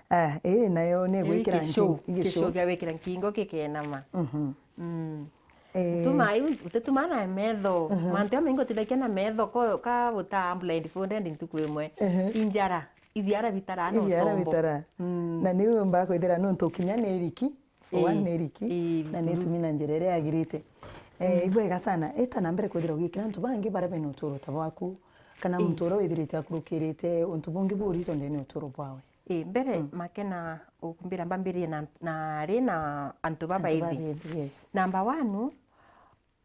Ah, ii, nayo ni gwikira nki-, igishu. Igishu gia gwikira nkingo gikenama. Mhm. Mm. Eh. Tuma iu, utituma na metho. Mhm. Mantu jamaingi utithagia na metho, ko, ka buta blindfolded ntuku imwe. Ehe. Injara. Ithiara bitara no. Ithiara tombo. Bitara. Mm. Na niu mbakwithira nontu kinya ni riki, for one, ii, ni riki, ii, na ni tumi na njira iria yagirite. Eh, mm, ibwega sana. Ita na mbere kwithira ugikira antu bangi baria bena uturo ta bwaku, kana, ii, muntu uria withirite akurukirite untu bungi buritu ndene uturo bwawe. Ii, mbere, mm, Makena ukumbira mbambirie na, na ri na antu babaithi. Antu babaithi, yes. Number one,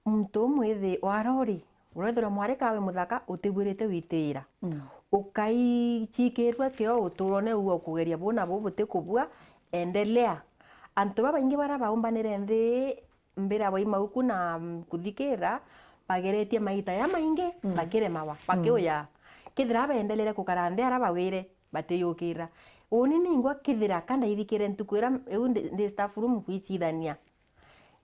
muntu umwithi wa rori, urethirwa mwari kawe muthaka, utibwirite witiira. Mm. Ukaicikirua kio uturone uu ukugeria buu na buu butikubua, endelea. Antu babaingi baria baumbanire nthi mbira bwa imauku na, mm, kuthikira, bageretie maita jamaingi, mm, bakiremawa, mm, bakiuya. Kethira baendelere kukara nthi aria bawire, batiyukira. Uni ningwa kethira ka ndaithikire ntuku iria iu ndi, ndi staff room kwicithania.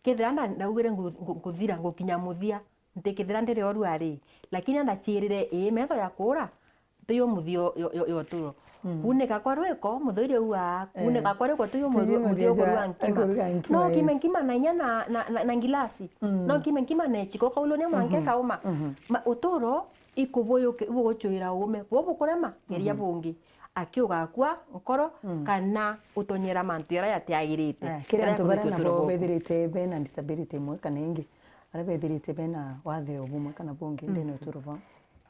Kethira nda-, ndaugire ngu-, ngu-, nguthira, ngukinya muthia, ntikethira ndiri oru ari, lakini andaciirire, ii, metho ya kuura, tiyo muthia yo, yo, yo, yo turo. Mm. Kuuneka kwa rwiko, muthuiri augaa, eh, kuuneka kwa rwiko tuyu muthu-, muthuiri ukuruga nkima. Ukuruga nkima, no kime nkima na inya na, na, na, na ngilasi. Mm. No kime nkima na echiko kauluni mwanke kauma. Mhm. Ma-, uturo ikubuyuke, ibuguchuira uume. Bubu bukurema, geria bungi. Aki ugakua nkoro, mm, kana utonyera mantu jaria jatiagirite. Eh, kiri antu baria nabo bethirite bena disability imwe kana ingi, baria bethirite bena wathe o bumwe kana bungi ndene uturo bwao.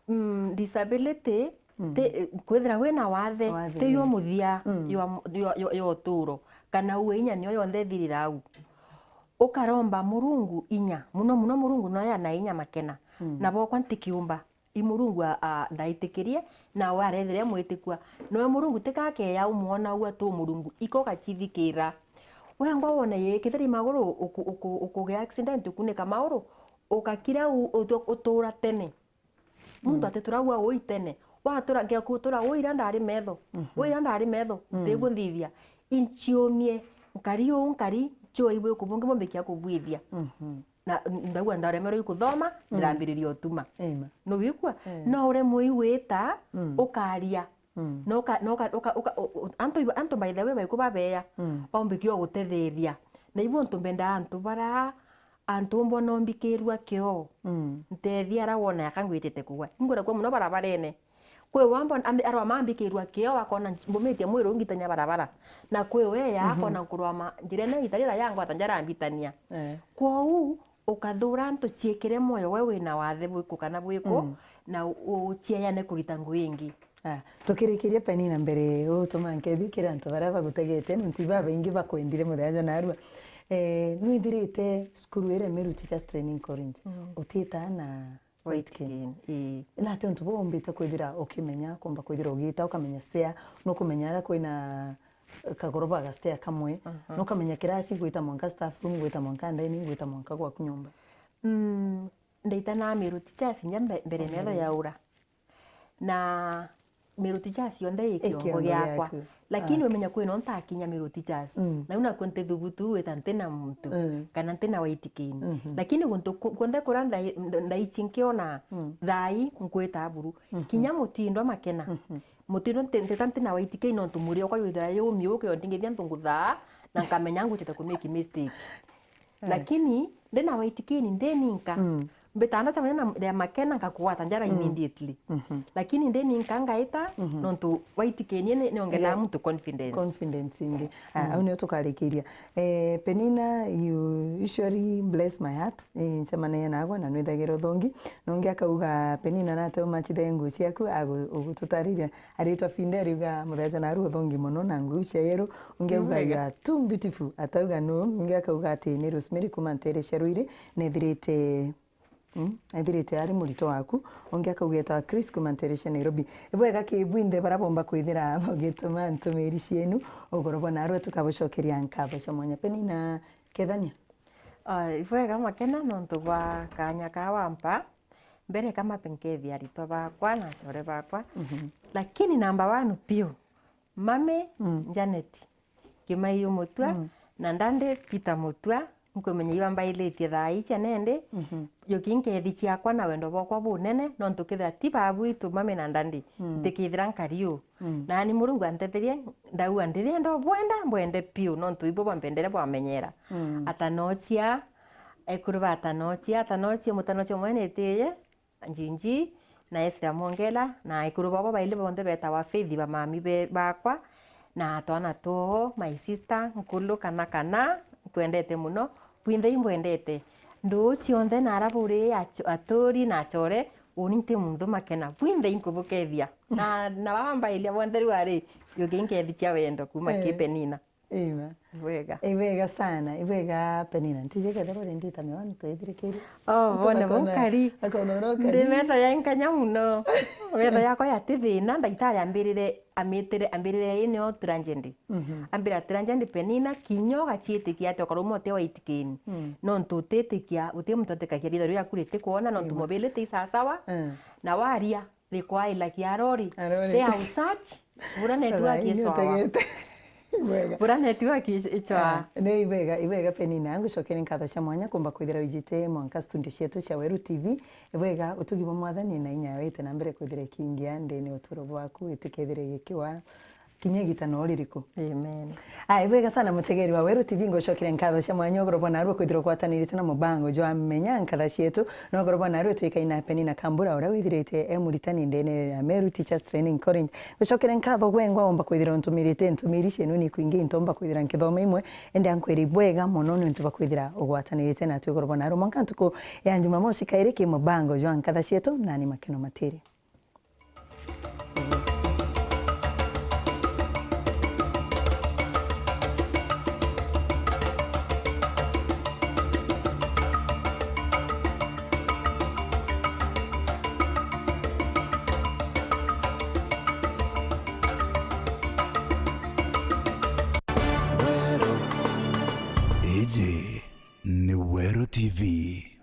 Mm, disability, mm, ti, kwithira wina wathe, wathe, tiyo muthia, mm, jwa, jwa, jwa, jwa uturo, kana ue inya niyo yonthe ithirira au. Ukaromba Murungu inya, muno muno Murungu noyo ana inya makena. Mm. Na bokwa ntikiumba, i Murungu a, a, ndaitikirie, nawe arethiria mwitikua. Noe Murungu tikakeya umwona ua tu Murungu, iko gachithikira. Wengwa wone yi, kithiri maguru uku-, uku-, ukugia accident ukunika maguru, ugakira u-, utu-, utura tene. Muntu, mm, atitura ua ui tene. Watura, ngeku utura ui ira ndari metho. Mhm. Ui ira ndari metho, mm, ntiguo nthithia. Inciumie, nkari uu nkari, ncua ibwi kubungi bumbikia kubwithia. Mhm. Na ndauga ndaremerwe ikuthoma, mm, ndirambiriria utuma. Amen. Nuwikua? Eh. No uremwe igwita, mm, ukaria. Mm. Na uka-, na uka-, uka-, uka-, u-, u-, antu iba-, antu by the way baiku babeya, mm, baumbikia gutetheria. Na ibu untu mbendaa antu bara Antu mbona umbikirua kioo? Mm. Ntethia ara wona yaka ngwitite kugwa. Ingwira kwa muno barabarene. Kwi wamba ambi-, arwa mambikirua kioo, akona nch-, mbumitie mwiri ungitania barabara. Na kwi we ya, mhm, akona nkurwama njirene itarira yangwata njarambitania. Eh. Kwou, ukathura antu ciikire mwoyo we wina wathe bwiku kana bwiku, mm, na u-, ucieyane kurita ngui ingi. Ah, tukirikiria Penina mbere, utuma nkethi kiri antu baria bagutegete, nontu ibabaingi bakwendire muthenya jwa narua. Eh, nwithirite cukuru iria Meru Teachers Training College, mm, utita na White cane. Cane, ii. Na ati untu buu umbite kwithira ukimenya, kumba kwithira ugita, ukamenya stair, nukumenya aria kwina kagoroba ga stair kamwe, aha, nukamenya kirasi gwita mwanka staff room, gwita mwanka dining, gwita mwanka gwaku nyomba. Mm, ndaita na Meru Teachers inya mbe-, mbere metho yaura. Na Meru Teachers yonthe i kiongo giakwa. Lakini umenya kwina ntakinya Meru Teachers. Mm. Na u nakuo ntithubutu gwita ntina muntu, mm, kana ntina White cane. Mhm. Lakini guntu ku-, kuonthe kuria ndai-, nda-, ndaichi nkiona, mm, thaai nkwita buru. Mhm. Kinya mutindo makena. Mhm. Mutindo nti-, ntita ntina White cane nontu mwiri okwa jwithira yumi uke yo ndingithia ntu nguthaa, na nkamenya ngwitite ku make mistake. Eh. Lakini ndina White cane ndi ninka. Mm. Mbitaga ndacemania na, na makena nkakugwata njara, mm, immediately. Mhm. Lakini ndi ninka ngaita, mhm, nontu White cane ni, niongelaa, yeah, muntu confidence. Confidence ingi. Ah, mm, au nio tukarikiria. Eh, Penina, you usually bless my heart. Eh, ncemanagia nagwe na nwithagira uthongi. Nongi akauga, Penina nate umachithe nguo ciaku, agu-, ugututariria. Aritwa Finde ariuga, "Muthenya na aru uthongi mono na nguo cia yero." Ungi auga, "You are too beautiful." Atauga nu, ungi akauga ati ni Rosemary kuma Ntere cia Ruiri, nethirite, mm, ethirite ari murito waku. Ungi akauga etawa Chris kuma Ntere cia Nairobi. Ibwega ki bwinthe bara bomba kwithira bugituma ntumiri cienu ugoro bwa narua tukabucokeria nkatho cia mwanya. Penina Kethania. Ah, ibwega makena nontu bwa kanya ka wampa. Mbere ka mape nkeethia aritwa bakwa na acore bakwa. Mhm. Lakini number one piu, mami, mm, Janet Kimaiu Mutua, mm, na ndandi Peter Mutua, nkumenya iba mbailitie thaa ii cia nende, mhm, yuki nkeethi ciakwa na wendo bwakwa bunene, nontu kethira ti babu itu mami na ndandi, mm, ntikithira nkari uu. Mm. Naani Murungu antetherie, ndauga ndirienda ubwenda, mbwende piu, nontu ibo bwambendere bwamenyera. Mm. Atanochia, ekuru ba Atanochia, Atanochia, Mutanochia mwene itiye, Njinji, na Esra Mwongela, na ekuru babo baili bonthe betawa Faith ba mami be-, bakwa, na twana twoo, my sister, nkulu kana kana, nkwendete muno, bwinthe imbwendete. Nduu cionthe nara buri acho-, aturi na achore, uni nti muntu makena. Bwinthe inkubukethia. Na, na baba mbailia bonthe riu ari, yuki nkethi cia wendo kuma, eh, ki Penina. Iba. Ibwega. Ibwega sana, ibwega Penina. Ntije kethirwa ri ndita miwani twithirikirie. Oh, bone bunkari. Akona ura ukari. Ndi metho ya nkanya muno. Metho yakwa yati thina, ndagitari ambirire, amitire, ambirire ini o tragedy. Mhm. Ambira tragedy Penina, kinya ugaciitikia ati okorwo umwe uti wa itikini. Mm. Nontu utitikia, uti muntu utikagia ritho riu riaku ritikwona, nontu, mm, mobility isasawa. Mm. Na waria, rikwaila kia rori. Arori. Te au search, bura network ii sawa. Utegete. Ibwega. Bura network ichwa. Eh, ni ibwega, ibwega Penina, ngucokeria nkatho cia mwanya kumba kwithira wijite mwanka studio cietu cia Weru T V. Ibwega, utugi bwa Mwathani na inya yawe ite na mbere kwithira ikiingia ndene uturo bwaku, itikethire gikiwa kinya igita no ririku. Amen. Ai, bwega sana mutegeri wa Weru T V, ngucokeria nkatho cia mwanya ugoro bwa narua kwithirwa gwatanirite na mubango jwa menya nkatha cietu, na ugoro bwa narua twikaina Penina Kambura uria withirite e muritani ndene ya Meru Teachers Training College. Ngucokeria nkatho gwengwa umba kwithirwa untumirite ntumiri cienu ni kwingi intomba kwithira nkithoma imwe, ende ankwiri bwega mono ni untu bwa kwithira ugwatanirite natwi ugoro bwa narua mwanka ntuku ya Jumamosi kairi ki mubango jwa nkatha cietu nani Makeno Matiri. Iji ni Weru T V.